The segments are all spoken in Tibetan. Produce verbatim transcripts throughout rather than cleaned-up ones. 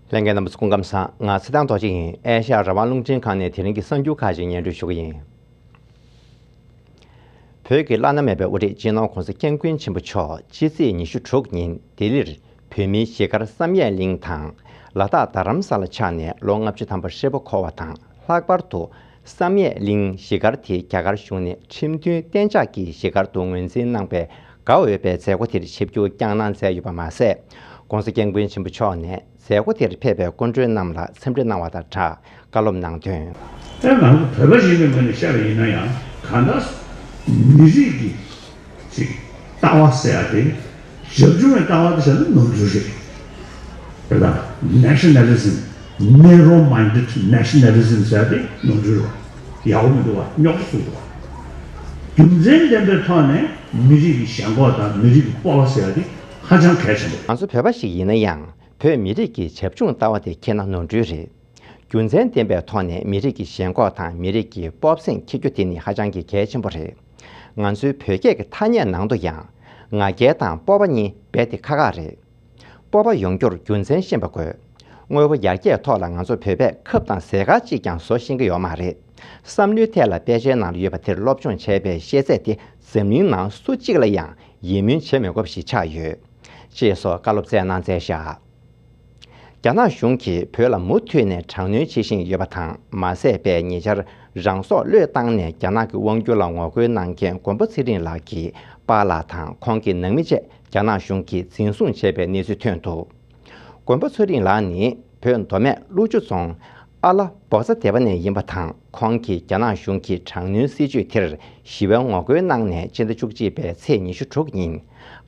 ལྷན་རྒྱས་རྣམ་པ་ཚོ་སྐུ་ཁམས་བཟང་། ང་ཚེ་བརྟན་རྡོ་རྗེ་ཡིན། ཨེ་ཤ་ཡ་རང་དབང་རླུང་འཕྲིན་ཁང་ནས་དེ་རིང་གི་གསར་འགྱུར་ཁག་ཅིག་སྙན་སྒྲོན་ཞུ་གི་ཡིན། བོད་ཀྱི་བླ་ན་མེད་པའི་དབུ་ཁྲིད་སྤྱི་ནོར་༧གོང་ས་༧སྐྱབས་མགོན་ཆེན་པོ་མཆོག་ཕྱི་ཚེས་ཉི་ཤུ་དྲུག་ཉིན་ལྡི་ལིར་བོད་མིའི་གཞིས་སྒར་བསམ་ཡས་གླིང་དང་ལ་དྭགས་རྡ་རམ་ས་ལ་ཆགས་ནས་ལོ་ལྔ་བཅུ་ཐམ་པ་ཧྲིལ་པོ་འཁོར་བ་དང་། ལྷག་པར་དུ་བསམ་ཡས་གླིང་གཞིས་སྒར་དེ་རྒྱ་གར་གཞུང་ནས་ཁྲིམས་མཐུན་གཏན་འཇགས་ཀྱི་གཞིས་སྒར་དུ་ངོས་འཛིན་གནང་པའི་དགའ་འོས་པའི་མཛད་སྒོ་དེར་ཆིབས་བསྒྱུར་བསྐྱངས་གནང་མཛད་ཡོད་པ་མ་ཟད། ༸གོང་ས་༸སྐྱབས་མགོན་ཆེན་པོ་མཆོག་ནས་མཛད་སྒོ་དེར་ཕེབས་པའི་སྐུ་མགྲོན་རྣམས་ལ་འཚམས་འདྲི་གནང་བ་དང་སྦྲགས་བཀའ་སློབ་གནང་དོན། ད་ང་ཚོ་བོད་པ་ཞིག་ཡིན་པའི་ངོས་ནས་བཤད་པ་ཡིན་ན་ཡང་གང་ལྟར་མི་རིགས་ཀྱི་ཅིག་ལྟ་བ་ཟེར་ཡ་དེ་རབ་བྱུང་བའི་ལྟ་བ་དེ་བྱས་ན་ནོར་འཁྲུལ་རེད། དེ་དང་nationalism, narrow minded nationalism ཟེར་ཡ་དེ་ནོར་འཁྲུལ་རེད། ཡག་པོ་མི་འདུག་བ། རྙོག་དྲ་བཟོ་འདུག་བ། རྒྱུ་མཚན་ལྡན་པའི་ཐོག་ནས་མི་རིགས་ཀྱི་ཞེན་ཁོག་དང་མི་རིགས་ཀྱི་སྤོབས་པ་ཟེར་ཡ་དེ་ཧ་ཅང་གལ་ཆེན་པོ་རེད། ང་ཚོ་བོད་པ་ཞིག་ཡིན་ན་ཡང་བོད་མི་རིགས་ཀྱི་བྱབ་ཆུང་ལྟ་བ་དེ་འཁྱེར་ན་ནོར་འཁྲུལ་རེད། རྒྱུ་མཚན་ལྡན་པའི་ཐོག་ནས་མི་རིགས་ཀྱི་ཞེན་ཁོག་དང་མི་རིགས་ཀྱི་སྤོབས་སེམས་འཁྱེར་རྒྱུ་དེ་ནི་ཧ་ཅང་གི་གལ་ཆེན་པོ་རེད། ང་ཚོའི་བོད་སྐད་ཀྱི་ཐ་སྙད་ནང་དུ་ཡང་ང་རྒྱལ་དང་སྤོབས་པ་གཉིས་རྦད་དེ་ཁག་ཁག་རེད། སྤོབས་པ་ཡོང་རྒྱུར་རྒྱུ་མཚན་ཤེས་པ་དགོས། དངོས་པོ་ཡར་རྒྱས་ཐོག་ལ་ང་ཚོ་བོད་པས་ཁབ་དང་ཟས་དཀར་གཅིག་ཀྱང་བཟོ་ཤེས་ཀྱི་ཡོད་མ་རེད། བསམ་བློའི་ཐད་ལ་དཔེ་ཆའི་ནང་ལ་ཡོད་པ་དེར་སློབ་སྦྱོང་བྱས་པའི་ཤེས་ཚད་དེ་འཛམ་གླིང་ནང་སུ་གཅིག་ལ་ཡང་ཡིད་སྨོན་བྱེད་མི་དགོས་པ་ཞིག་ཆགས་ཡོད། ཅེས་སོགས་བཀའ་སློབ་སྩལ་གནང་མཛད་བཞག་རྒྱ་ནག་གཞུང་གིས་བོད་ལ་མུ་མཐུད་ནས་དྲག་གནོན་བྱེད་བཞིན་ཡོད་པ་དང་མ་ཟད་པའི་ཉེ་ཆར་རང་སྲོག་བློས་བཏང་ནས་རྒྱ་ནག་གི་དབང་སྒྱུར་ལ་ངོ་རྒོལ་གནང་མཁན་མགོན་པོ་ཚེ་རིང་ལགས་ཀྱི་པཱ་ལགས་དང་ཁོང་གི་ནང་མི་བཅས་རྒྱ་ནག་གཞུང་གིས་འཛིན་བཟུང་བྱས་པའི་གནས་ཚུལ་ཐོན་འདུག་མགོན་པོ་ཚེ་རིང་ལགས་ནི་བོད་མདོ་སྨད་ཀླུ་ཆུ་རྫོང་ཨ་ལ་སྦོག་ཚ་སྡེ་པ་ནས་ཡིན་པ་དང་། ཁོང་གིས་རྒྱ་ནག་གཞུང་གི་དྲག་གནོན་སྲིད་བྱུས་དེར་ཞི་བའི་ངོ་རྒོལ་གནང་ནས་སྤྱི་ཟླ་བཅུ་གཅིག་པའི་ཚེས་ཉི་ཤུ་དྲུག་ཉིན་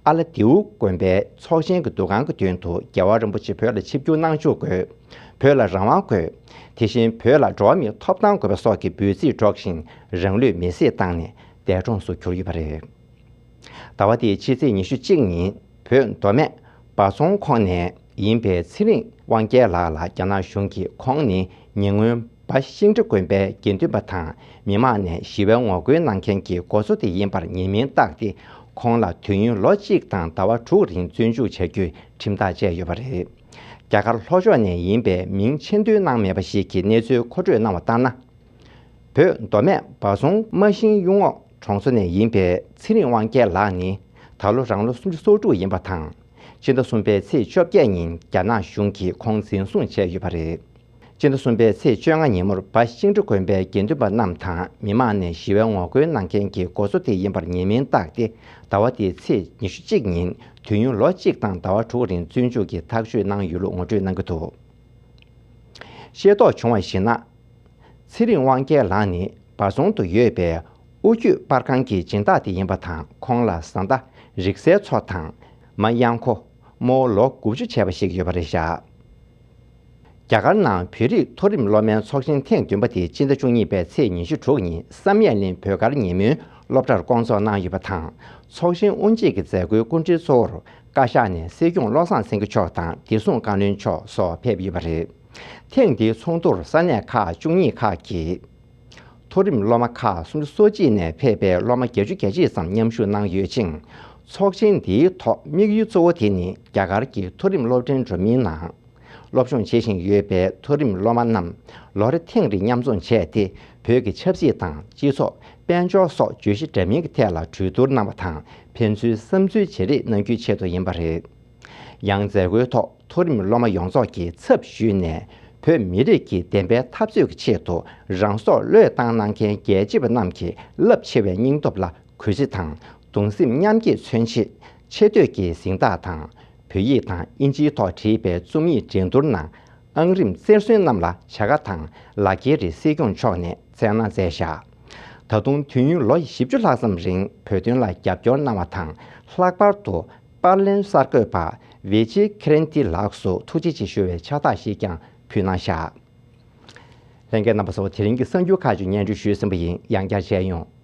ཨ་ལ་དེའུ་དགོན་པའི་ཚོགས་ཆེན་གྱི་འདུ་ཁང་གི་མདུན་དུ་རྒྱལ་བ་རིན་པོ་ཆེ་བོད་ལ་ཆིབས་བསྒྱུར་གནང་ཕྱོགས་དགོས། བོད་ལ་རང་དབང་དགོས། དེ་བཞིན་བོད་ལ་འགྲོ་བ་མིའི་ཐོབ་ཐང་དགོས་པ་སོགས་ཀྱི་འབོད་ཚིག་སྒྲོག་བཞིན་རང་ལུས་མེར་སྲེག་བཏང་ནས་འདས་གྲོངས་སུ་གྱུར་ཡོད་པ་རེད། ཟླ་བ་འདིའི་ཕྱི་ཚེས་ཉི་ཤུ་གཅིག་ཉིན་བོད་མདོ་སྨད་སྦ་རྫོང་ཁོངས་ནས་ཡིན་པའི་ཚེ་རིང་དབང་རྒྱལ་ལགས་ལ་རྒྱ་ནག་གཞུང་གིས་ཁོང་ནི་ཉེ་སྔོན་སྦ་ཤིང་འབྲས་དགོན་པའི་དགེ་འདུན་པ་དང་མི་མང་ནས་ཞི་བའི་ངོ་རྒོལ་གནང་མཁན་གྱི་འགོ་གཙོ་དེ་ཡིན་པར་ཉེས་མིང་བཏགས་ཏེ། ཁོང་ལ་དུས་ཡུན་ལོ་གཅིག་དང་ཟླ་བ་དྲུག་རིང་བཙོན་འཇུག་བྱ་རྒྱུའི་ཁྲིམས་ཐག་བཅད་ཡོད་པ་རེད། རྒྱ་གར་ལྷོ་ཕྱོགས་ནས་ཡིན་པའི་མིང་ཆེ་འདོན་གནང་མེད་པ་ཞིག་གིས་གནས་ཚུལ་མཁོ་སྤྲོད་གནང་བ་ལྟར་ན། བོད་མདོ་སྨད་སྦ་རྫོང་རྨ་ཤིང་གཡུ་རྔོག་གྲོང་ཚོ་ནས་ཡིན་པའི་ཚེ་རིང་དབང་རྒྱལ་ལགས་ནི་ད་ལོ་རང་ལོ་སུམ་ཅུ་སོ་དྲུག་ཡིན་པ་དང་། སྤྱི་ཟླ་གསུམ་པའི་ཚེས་བཅོ་བརྒྱད་ཉིན་རྒྱ་ནག་གཞུང་གིས་ཁོང་འཛིན་བཟུང་བྱས་ཡོད་པ་རེད། སྤྱི་ཟླ་གསུམ་པའི་ཚེས་བཅོ་ལྔ་ཉིན་མོར་སྦ་ཤིང་འབྲས་དགོན་པའི་དགེ་འདུན་པ་རྣམས་དང་མི་མང་ནས་ཞི་བའི་ངོ་རྒོལ་གནང་མཁན་གྱི་འགོ་གཙོ་དེ་ཡིན་པར་ཉེས་མིང་བཏགས་ཏེ། ཟླ་བ་འདིའི་ཚེས་ཉི་ཤུ་གཅིག་ཉིན་དུས་ཡུན་ལོ་གཅིག་དང་ཟླ་བ་དྲུག་རིང་བཙོན་འཇུག་གི་ཐག་གཅོད་གནང་ཡོད་ལུགས་ངོ་སྤྲོད་གནང་གི་འདུག་ཤེས་རྟོགས་བྱུང་བར་གཞིགས་ན། ཚེ་རིང་དབང་རྒྱལ་ལགས་ནི་སྦ་རྫོང་དུ་ཡོད་པའི་དབུ་ཁྱུད་པར་ཁང་གི་སྦྱིན་བདག་དེ་ཡིན་པ་དང་། ཁོང་ལ་བཟའ་ཟླ་རིག་གསལ་མཚོ་དང་། མ་གཡང་ཁོ། རྨོ་ལོ་དགུ་བཅུ་བྱས་པ་ཞིག་ཡོད་པ་རེད་བཞག་རྒྱ་གར་ནང་བོད་རིགས་མཐོ་རིམ་སློབ་མའི་ཚོགས་ཆེན་ཐེངས་བདུན་པ་དེ་སྤྱི་ཟླ་བཅུ་གཉིས་པའི་ཚེས་ཉི་ཤུ་དྲུག་ཉིན་བསམ་ཡས་གླིང་བོད་སྒར་ཉིན་མོའི་སློབ་གྲྭར་བསྐོང་ཚོགས་གནང་ཡོད་པ་དང་། ཚོགས་ཆེན་དབུ་འབྱེད་ཀྱི་མཛད་སྒོའི་སྐུ་མགྲོན་གཙོ་བོར་བཀའ་ཤག་ནས་སྲིད་སྐྱོང་བློ་བཟང་སེང་གེ་མཆོག་དང་བདེ་སྲུང་བཀའ་བློན་མཆོག་སོགས་ཕེབས་ཡོད་པ་རེད། ཐེངས་འདིའི་ཚོགས་འདུར་ས་གནས་ཁག་བཅུ་གཉིས་ཁག་གི་མཐོ་རིམ་སློབ་མ་ཁག་སུམ་ཅུ་སོ་གཅིག་ནས་ཕེབས་པའི་སློབ་མ་བརྒྱད་ཅུ་གྱ་གཅིག་ཙམ་མཉམ་ཞུགས་གནང་ཡོད་ཅིང་། ཚོགས་ཆེན་འདིའི་ཐོག་དམིགས་ཡུལ་གཙོ་བོ་དེ་ནི་རྒྱ་གར་གྱི་མཐོ་རིམ་སློབ་འབྲིང་འགྲོ་མིའི་ནང་སློབ་སྦྱོང་བྱེད་བཞིན་ཡོད་པའི་མཐོ་རིམ་སློབ་མ་རྣམས་ལོ་རེ་ཐེངས་རེ་མཉམ་འཛོམས་བྱས་ཏེ། བོད་ཀྱི་ཆབ་སྲིད་དང་སྤྱི་ཚོགས། དཔལ་འབྱོར་སོགས་བརྗོད་གཞི་འདྲ་མིན་གྱི་ཐད་ལ་གྲོས་བསྡུར་གནང་བ་དང་། ཕན་ཚུན་བསམ་ཚུལ་བརྗེ་རེས་གནང་རྒྱུའི་ཆེད་དུ་ཡིན་པ་རེད། ཡང་མཛད་སྒོའི་ཐོག་མཐོ་རིམ་སློབ་མ་ཡོངས་རྫོགས་ཀྱིས་ཚབ་ཞུས་ནས། བོད་མི་རིགས་ཀྱི་བདེན་པའི་འཐབ་རྩོད་ཀྱི་ཆེད་དུ་རང་སྲོག་བློས་བཏང་གནང་མཁན་རྒྱལ་གཅེས་པ་རྣམས་ཀྱི་རླབས་ཆེ་བའི་སྙིང་སྟོབས་ལ་གུས་བརྩི་དང་། གདུང་སེམས་མཉམ་སྐྱེད་མཚོན་ཆེད། ཆེ་བསྟོད་ཀྱི་གཟེངས་རྟགས་དང་། བོད་ཡིག་དང་དབྱིན་ཇིའི་ཐོག་བྲིས་པའི་རྩོམ་ཡིག་འགྲན་བསྡུར་ནང་ཨང་རིམ་རྩེར་སོན་རྣམས་ལ་བྱ་དགའ་དང་ལག་འཁྱེར་རེ་སྲིད་སྐྱོང་མཆོག་ནས་སྩལ་གནང་མཛད་བཞག་ད་དུང་དུས་ཡུན་ལོ་བཞི་བཅུ་ལྷག་ཙམ་རིང་བོད་དོན་ལ་རྒྱབ་སྐྱོར་གནང་བ་དང་། ལྷག་པར་དུ་པར་ལེན་གསར་འགོད་པ་ཝི་ཇི་ཁི་རན་ཏི་ལགས་སུ་ཐུགས་རྗེ་ཆེ་ཞུ་བའི་ཕྱག་རྟགས་ཤིག་ཀྱང་ཕུལ་གནང་བཞག་ལྷན་རྒྱས་རྣམ་པ་ཚོ། དེ་རིང་གི་གསར་འགྱུར་ཁག་ཅིག་སྙན་སྒྲོན་ཞུས་ཟིན་པ་ཡིན། ཡང་བསྐྱར་མཇལ་ཡོང་།